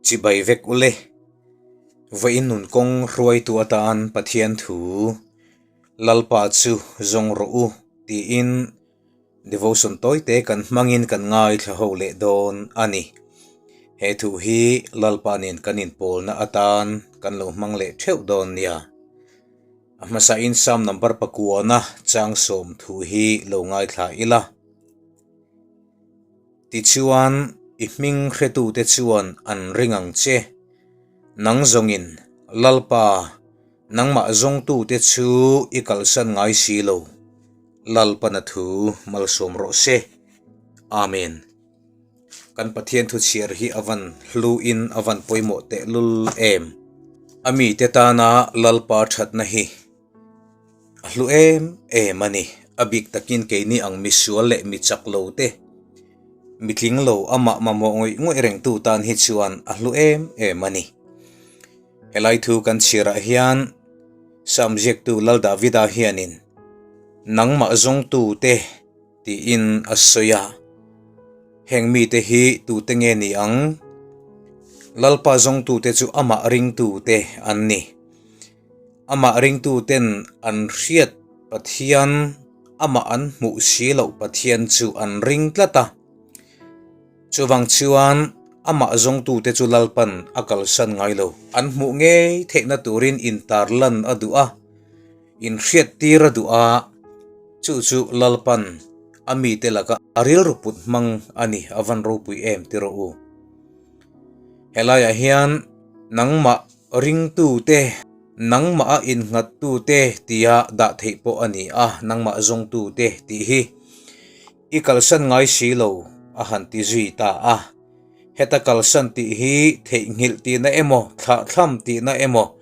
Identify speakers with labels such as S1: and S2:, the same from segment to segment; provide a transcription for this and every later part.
S1: Chibai vek ule. Vawiin nun kawng hruaitu atan Pathian thu Lalpa chu zawng rawh u tiin devotion tawite kan hmangin kan ngaithla ho leh dawn a ni. He thu hi Lalpa nen kan inpawlna atan kan lo hmang leh theuh dawn nia. A hmasain Psalm number pakuana chang 30 hi lo ngaithla ila. Tichuan, i hming hretute chuan an ring ang che. Nang zawngin, Lalpa, nangmah zawngtute chu i kalsan ngai si lo. Lalpana thu malsawm rawh se. Amen. Kan Pathian thu chhiar hi a van hluin a van pawimawh tehlul em. A mite tana Lalpa thatna hi a hlu em em a ni. A bik takin keini ang misual leh mi chak lo te, mi tling lo amah mamawh ngawih ngawih rengtu tan hi chuan a hlu em em a ni. Helai thu kan chhiarah hian Sam ziaktu Lal Davida hianin nangmah zawngtute tiin a sawi a. Heng mite hi tute nge ni ang? Lalpa zawngtute chu amah ringtute an ni. Amah ringtuten an hriat Pathian, amah an hmuh si loh Pathian chu an ring tlat a. Chuvang chuan amah zawngtute chu Lalpan a kalsan ngai lo. An hmuh ngei theihna turin intarlan a duh a. Inhriattir a duh a, chu chu Lalpan a mite laka a rilru put hmang a ni, a van ropui em ti rawh u. Helaiah hian nangmah ringtute, nangmah a innghattute tia dah theih pawh a ni a, nangmah zawngtute tih hi i kalsan ngai si lo a han ti zui ta a. Heta kalsan tih hi theihnghilh tihna emaw, thlahthlam tihna emaw,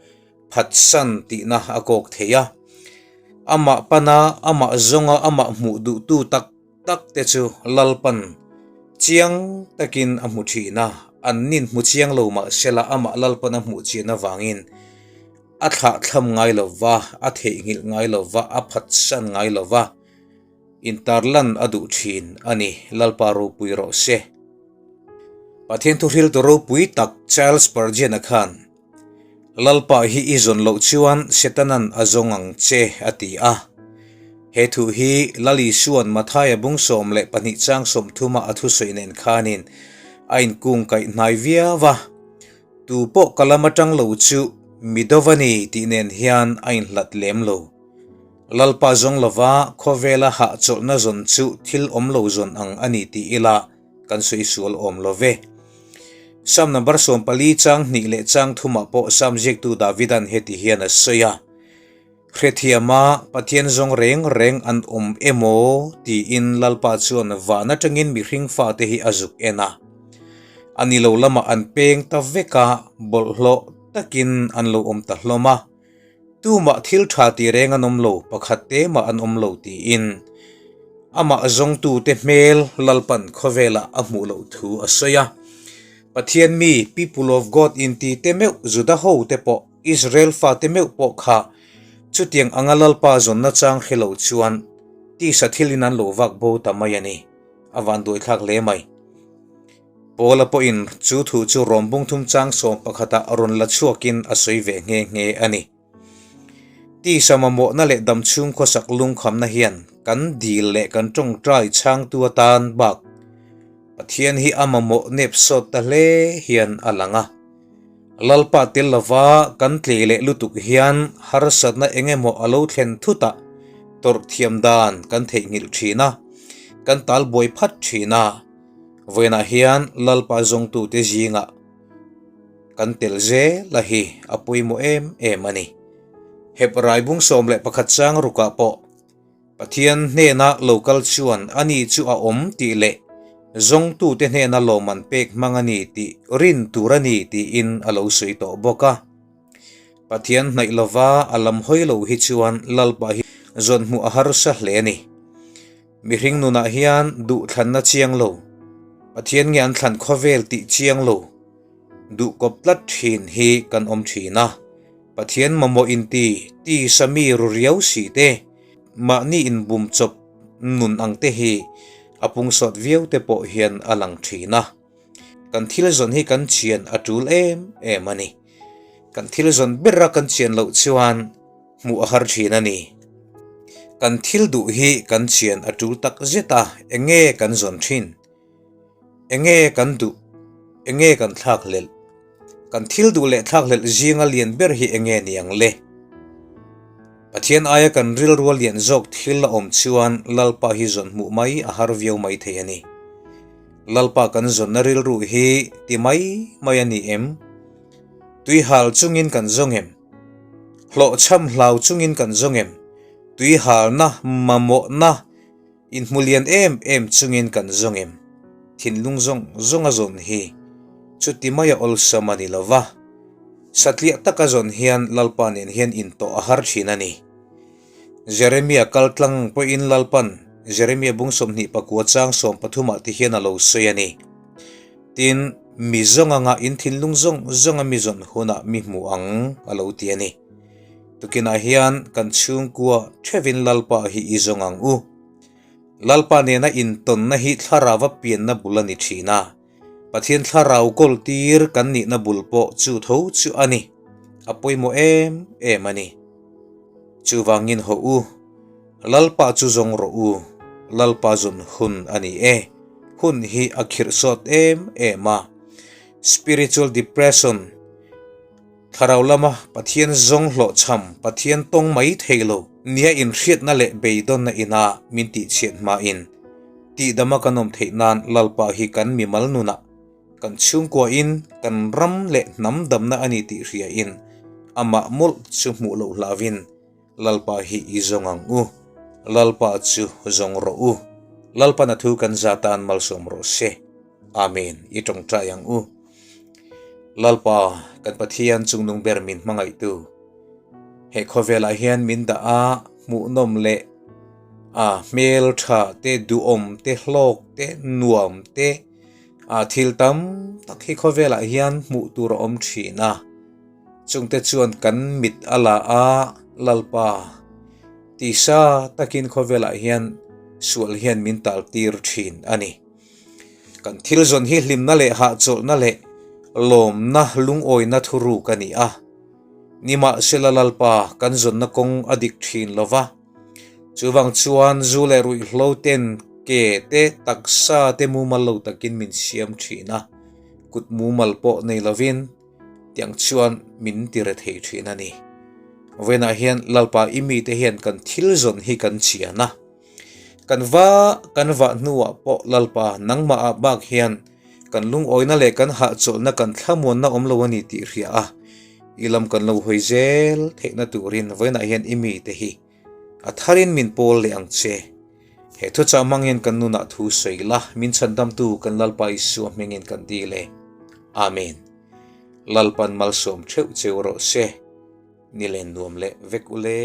S1: phatsan tihna a kawk thei a. Amah pana, amah zawnga amah hmuh duhtu tak tak te chu Lalpan chiang takin a hmu thin a, an nin hmu chiang lo mah sela amah Lalpan a hmuh chian avangin a thlahthlam ngai lo va, a theihnghilh ngai lo va, a phatsan ngai lo va, intarlan a duh thin a ni. Lalpa ropui rawh se. Pathian thuhriltu ropui tak Charles Spurgeon-a khan Lalpa hi i zawn loh chuan Setanan a zawng ang che, a ti a. He thu hi Lal Isua'n Mathaia bung 12 chang 30 a a thusawi nen khanin a inkung kaih hnai viau a. Tu pawh ka lam atang lo chu mi dova ni tih nen hian a inhlat lem lo. Lalpa zawng lova khawvela hahchawlhna zawn chu thil awm lo zawn ang a ni tih ila kan sawi sual awm lo ve. Psalm number 14 chang hnih leh chang thumah pawh Psalm ziaktu Davidan heti hian a sawi a, Hrethiama Pathian zawng reng reng an awm emaw tiin Lalpa chuan van atangin mihring fate hi a zuk en a. A ni lo lamah an peng ta vek a, bawlhhlawh takin an lo awm ta hlawm a. Tumah thil tha ti reng an awm lo, pakhat te mah an awm lo tiin amah zawngtute hmel Lalpan khawvelah a hmuh loh thu a sawi a. Pathian mi, people of God, inti te meuh Juda ho te pawh, Israel fate meuh pawh kha chutiang anga Lalpa zawnna chang hre lo chuan tisa thilin an lo vak bo ta mai a ni. A vanduaithlak hle mai. Paula pawhin chu thu chu Rom bungthum chang sawm pakhatah rawn la chhuakin a sawi ve nghe nghe a ni. Tisa mamawhna leh damchhung khawsak lungkhamna hian kan dil leh kan tawngtai chhangtu atan bak Pathian hi a mamawh nep sawt ta hle hian a lang a. Lalpa tel lova kan tlei leh lutuk hian harsatna eng emaw a lo thlen thutah tawrh thiam dan kan theihnghilh thin a, kan talbuai phat thin a. Vawiinah hian Lalpa zawngtute zingah kan tel zel a hi a pawimawh em em a ni. Hebrai bung 11 chang rukah pawh Pathian hnena lo kal chuan ani chu a awm tih leh zawngtute hnena lawmman pek hmang a ni tih rin tur a ni tiin a lo sawi tawh bawk a. Pathian hnaih lova a lam hawi lo hi chuan Lalpa hi zawn hmuh a harsa hle a ni. Mihring nunah hian duh thlanna chiang lo, Pathian nge an thlan khawvel tih chiang lo, duh kawp tlat thin hi kan awm thin a. Pathian mamawh inti ti sami ru riau si te, mahni inbum chawp nun ang te hi a pungsawt viau te pawh hian a lang thin a. Kan thil zawn hi kan chian a tul em em a ni. Kan thil zawn bera kan chian loh chuan hmuh a har thin a ni. Kan thil duh hi kan chian a tul tak zet a, enge kan zawn thin? Enge kan duh? Enge kan thlak hlelh? Kan thil duh leh thlak hlelh zinga lian ber hi enge ni ang le? Pathian aia kan rilrua lian zawk thil a awm chuan Lalpa hi zawn hmuh mai a har viau mai thei a ni. Lalpa kan zawnna rilru hi ti mai mai a ni em? Tui hal chungin kan zawng em? Hlawhchham hlau chungin kan zawng em? Tui halna, mamawhna, Inhmu lian em em chungin kan zawng em? Thinlung zawng zawng a zawn hi chuti maia awlsam a ni lo va, satliah taka zawn hian Lalpa nen hian intawh a har thin a ni. Jeremia kal tlang pawhin Lalpan Jeremia bung 24 chang 13 ah ti hian a lo sawi a ni. Tin, mi zawng anga in thinlung zawng zawng a mi zawn hunah mi hmu ang a lo ti a ni. Tukinah hian kan chhungkua thevin Lalpa hi i zawng ang u. Lalpa nena intawnna hi thlarauva pianna bul a ni thin a, Pathian thlarau kawl tir kan nihna bul pawh chu tho chu a ni. A pawimawh em em a ni. Chuvangin hawh u, Lalpa chu zawng rawh u, Lalpa zawn hun a ni e. Hun hi a khirh sawt em em a. Spiritual depression. Thlarau lama Pathian zawng hlawhchham, Pathian tawng mai thei lo nia inhriatna leh beidawnna ina min tihchhiat hmain, tihdama kan awm theih nan Lalpa hi kan mimal nunah, kan chhungkuain kan ram leh hnam damna a ni tih hriain amah mawlh chu hmuh loh hlauhin Lalpa hi i zawng ang u, Lalpa chu zawng rawh u, Lalpan a thu kan za tan malsawm rawh se. Amen. I tawngtai ang u. Lalpa, kan Pathian chungnung ber min hmangaihtu, he khawvelah hian min dah a, hmuhnawm leh a hmel tha te, duhawm te, hlawk te, nuam te, a thil tam tak hi khawvelah hian hmuh tur a awm thin a. Chungte chuan kan mit a la a, Lalpa, tisa takin khawvelah hian sual hian min tal tir thin a ni. Kan thil zawn hi hlimna leh hahchawlhna leh lawmna lungawina thuruk a ni a. Nimahsela Lalpa kan zawnna kawng a dik thin lo va, chuvang chuan zu leh ruihhlo ten ke te taksa te mumal lo takin min siam thin a, kut mumal pawh nei lovin tiang chuan min ti re thei thin a ni. Vawiinah hian Lalpa i mite hian kan thil zawn hi kan chian a. Kan va kan vah hnuah pawh Lalpa nangmahah bak hian kan lungawina leh kan hahchawlhna kan thlamuanna awm lo a ni tih hria a, i lam kan lo hawi zel theihna turin vawiinah hian i mite hi a tharin min pawl leh ang che. He thuchah hmang hian kan nunah thu sawi la, min chhandamtu kan Lalpa Isua hmingin kan dil e. Amen. Lalpan malsawm theuh cheu rawh se. Ni len nuam leh vek u le.